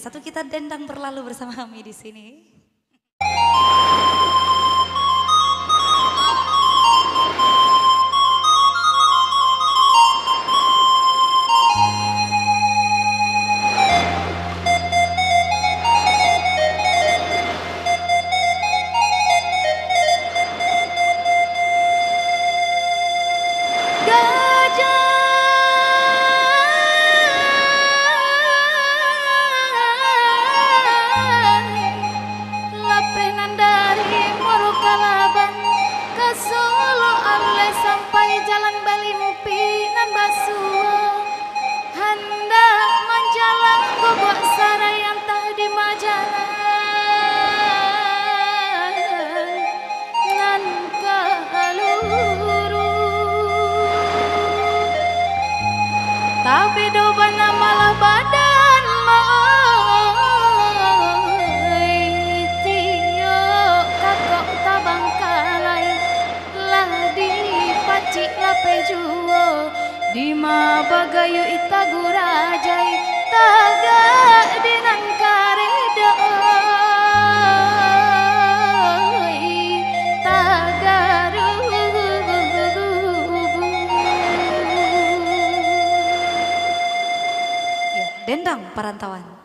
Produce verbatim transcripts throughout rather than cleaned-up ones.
Satu, kita dendang berlalu bersama kami di sini. Lapeh nan dari Muaro Kalaban, ka Solo Aleh sampai jalan Balimpi nan basuo, handak manjalang Gobuak Sarai antah di ma jalan nan ka luruih. Tabedo bana malah badan, oi, tiok kakok tabangkalai, lah dipacik lapeh juo. Dima bagayuik tagurajai, tagak di nan kareh doh, tagarubuh. Ya, dendang parantauan.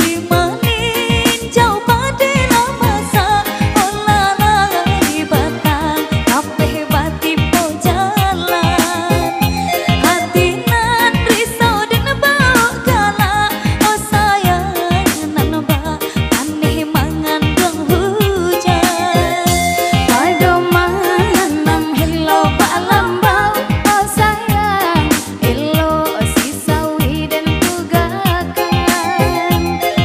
Di maninjau padi lah masak, olah lai batang, kapeh batimpo jalan. Hati nan risau den baok galak, oh sayang nan bak Paneh manganduang hujan, padoman nan elok balambau, oh sayang, elok si sawi den tugakan.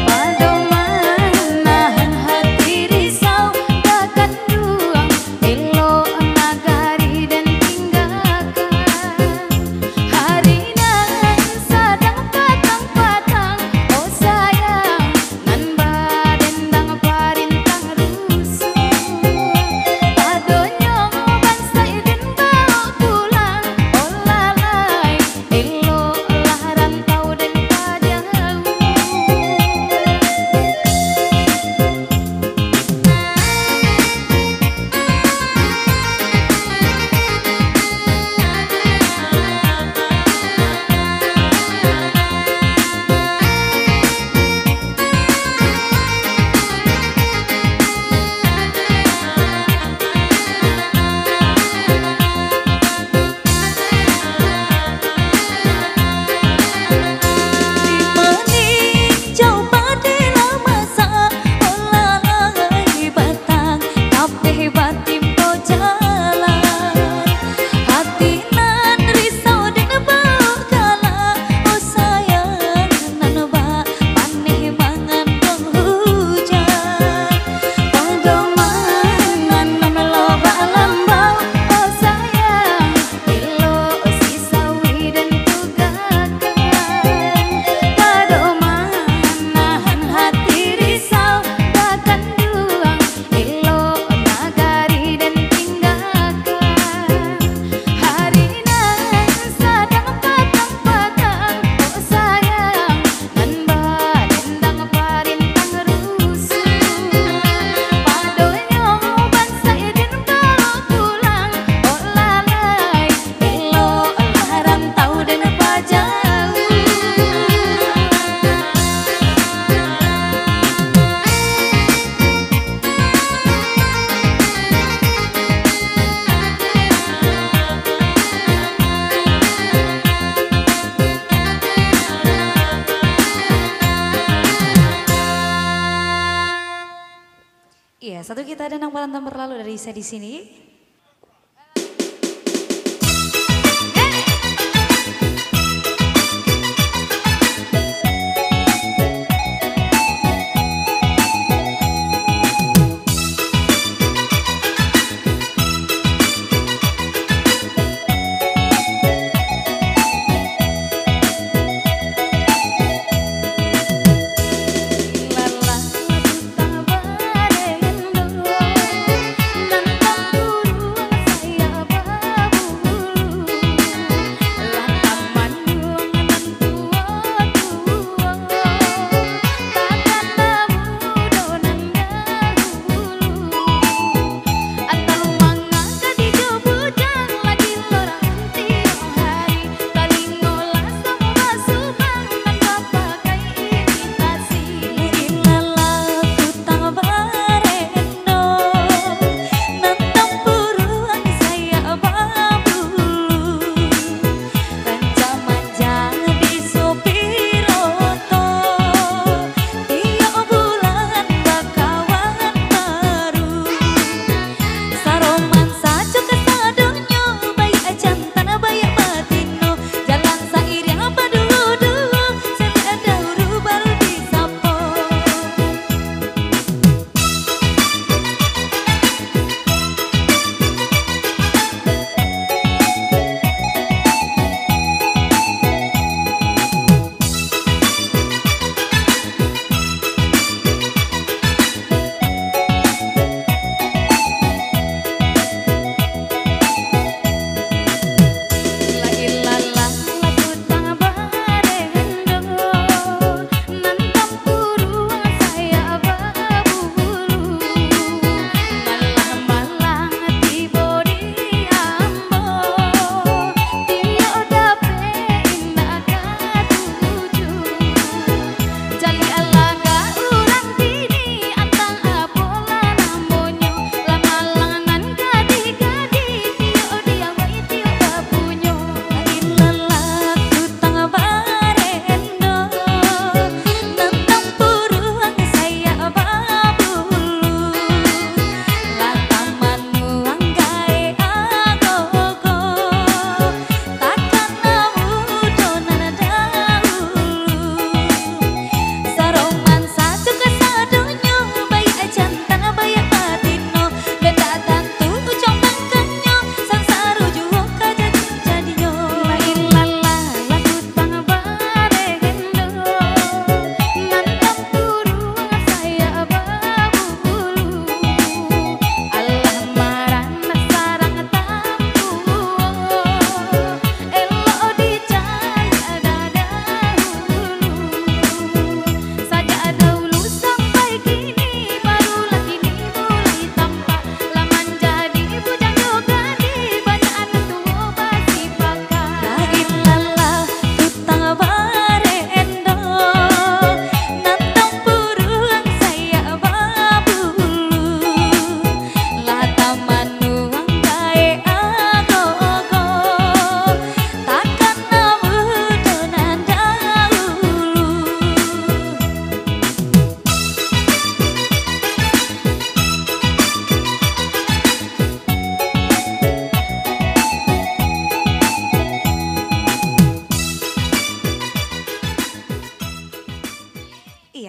Padoman nahan hati risau, bakanduang elok nagari den tinggakan. Hari nan sadang patang-patang, oh sayang, nan badendang parintang rusuh. Padonyo bansaik den baok pulang, oh lalai, eloklah rantau den ka jauah. Di maninjau padi lah masak, olah lai batang, kapeh batimpo jalan. Hati nan risau den baok galak, oh sayang nan bak Paneh manganduang hujan, padoman nan elok balambau, oh sayang, elok si sawi den tugakan. Padoman nahan hati risau, bakanduang elok nagari den tinggakan. Hari nan sadang patang-patang, oh sayang, nan badendang parintang rusuh. Padonyo bansaik den baok pulang, oh lalai, eloklah rantau den ka jauah. Iya, satu kita dendang parantauan berlalu dari saya di sini.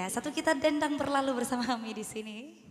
Ya, satu kita dendang berlalu bersama kami di sini.